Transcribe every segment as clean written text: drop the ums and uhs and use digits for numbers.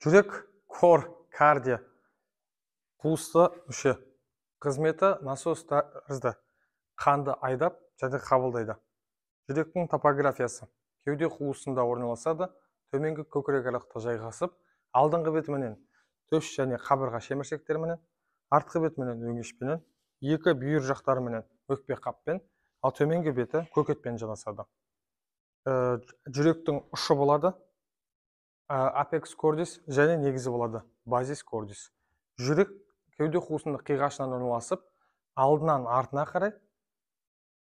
Жүрек, кор, кардия, қуысты мүше. Қызметі насос тәрізді қанды айдап және қабылдайды. Жүректің топографиясы кеуде қуысында орналасады, төменгі көкірек аралықта жайғасып, алдыңғы бетіменен төс және қабырға шеміршектеріменен, артқы бетіменен өңешпенен, екі бүйір жақтарыменен өкпе қаппен, ал төменгі беті көкетпен жанасады. Жүректің ұшы болады, апекс кордис, және негізі болады, базис кордис. Жүрек кеуде қуысында қиғашынан орналасып, алдынан артына қарай,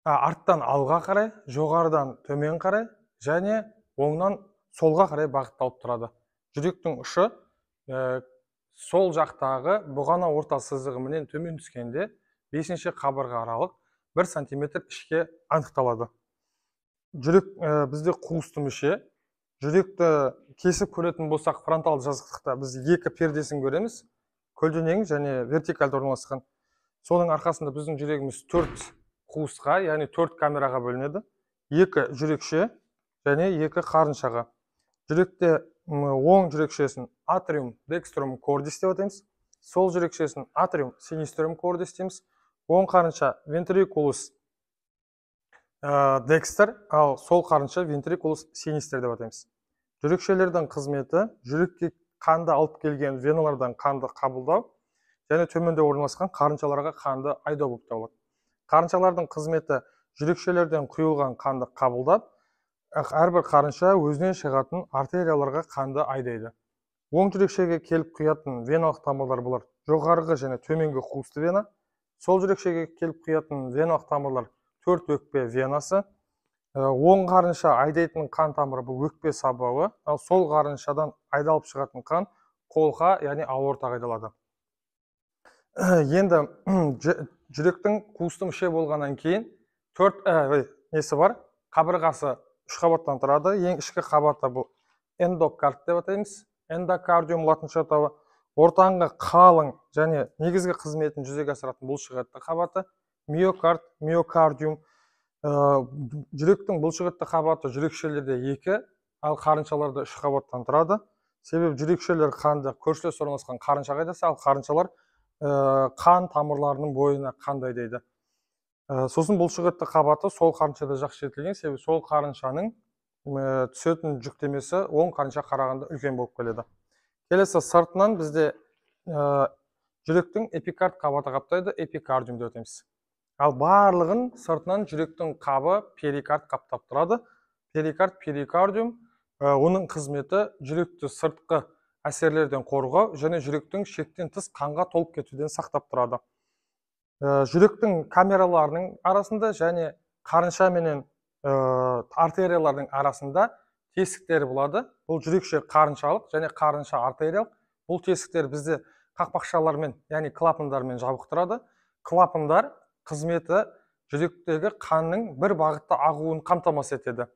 арттан алға қарай, жоғарыдан төмен қарай және оңнан солға қарай бағытталып тұрады. Жүректің ұшы сол жақтағы бұғана орта сызығыменен төмен түскенде 5-ші қабырға аралық 1 сантиметр ішке анықталады. Жүрек бізде қуысты мүше. Жүректі кесіп көретін болсақ, фронталды жазықтықта біз екі пердесін көреміз, көлденең және вертикальды орналасқан. Соның арқасында біздің жүрегіміз 4 қуысқа, яғни 4 камераға бөлінеді. 2 жүрекше және 2 қарыншаға. Жүректе оң жүрекшесін атриум декструм кордис деп атаймыз, сол жүрекшесін атриум синиструм кордис дейміз. Оң қарынша вентрикулус декстер, ал сол қарынша вентрикулус синистер деп атаймыз. Жүрекшелердің қызметі жүрекке қанды алып келген веналардан қанды қабылдау және төменде орналасқан қарыншаларға қанды айдау болып табылады. Қарыншалардың қызметі жүрекшелерден құйылған қанды қабылдап, әрбір қарынша өзінен шығатын артерияларға қанды айдайды. Оң жүрекшеге келіп құятын веналық тамырлар бұлар жоғарғы және төменгі қуысты вена. Сол жүрекшеге келіп құятын веналық тамырлар төрт өкпе венасы. Оң қарынша айдайтын қан тамыры бұл өкпе сабауы, ал сол қарыншадан айдалып шығатын қан қолқа, яғни аортаға айдалады. Енді жүректің қуысты мүше болғаннан кейін төрт несі бар? Қабырғасы үш қабаттан тұрады. Ең ішкі қабаты бұл эндокард деп атаймыз. Эндокардиум латынша атауы. Ортаңғы қалың және негізгі қызметін жүзеге асыратын бұлшықетті қабаты миокард, миокардиум. Жүректің бұлшықетті қабаты жүрекшелерде 2, ал қарыншаларда 3 қабаттан тұрады. Себебі жүрекшелер қанды көршілес орналасқан қарыншаға айдаса, ал қарыншалар қан тамырларының бойына қанды айдайды. Сосын бұлшықетті қабаты сол қарыншада жақсы жетілген, себебі сол қарыншаның түсетін жүктемесі оң қарынша қарағанда үлкен болып келеді. Келесі сыртынан бізде жүректің эпикард қабаты қаптайды, эпикардиум деп атаймыз. Ал барлығын сыртынан жүректің қабы перикард қаптап тұрады. Перикард, перикардиум, оның қызметі жүректі сыртқы әсерлерден қорғау және жүректің шектен тыс қанға толып кетуден сақтап тұрады. Жүректің камераларының арасында және қарынша менен артериялардың арасында тесіктер болады. Бұл жүрекше қарыншалық және қарынша артериялық. Бұл тесіктер бізде қақпақшалармен, яғни клапандармен жабық тұрады. Клапандар қызметі жүректегі қанның бір бағытта ағуын қамтамасыз етеді.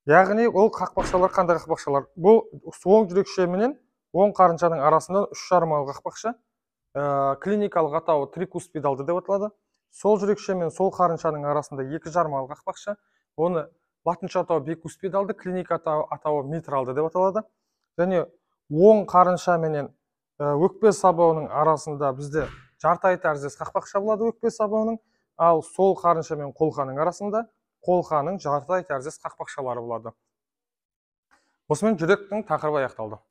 Яғни ол қақпақшалар қандай қақпақшалар? Бұл оң жүрекше менен оң қарыншаның арасында 3,5 қақпақша. Клиникалық атауы трикуспидалды деп аталады. Сол жүрекше мен сол қарыншаның арасында 2,5 қақпақша. Оны латынша атауы бикуспидалды, клиника атауы митралды деп аталады. Және оң қарынша менен өкпе сабауының арасында бізде жарты ай тәріздес қақпақша болады өкпе сабауының, ал сол қарынша мен қолқаның арасында қолқаның жарты ай тәріздес қақпақшалары болады. Осымен жүректің тақырыбы аяқталды.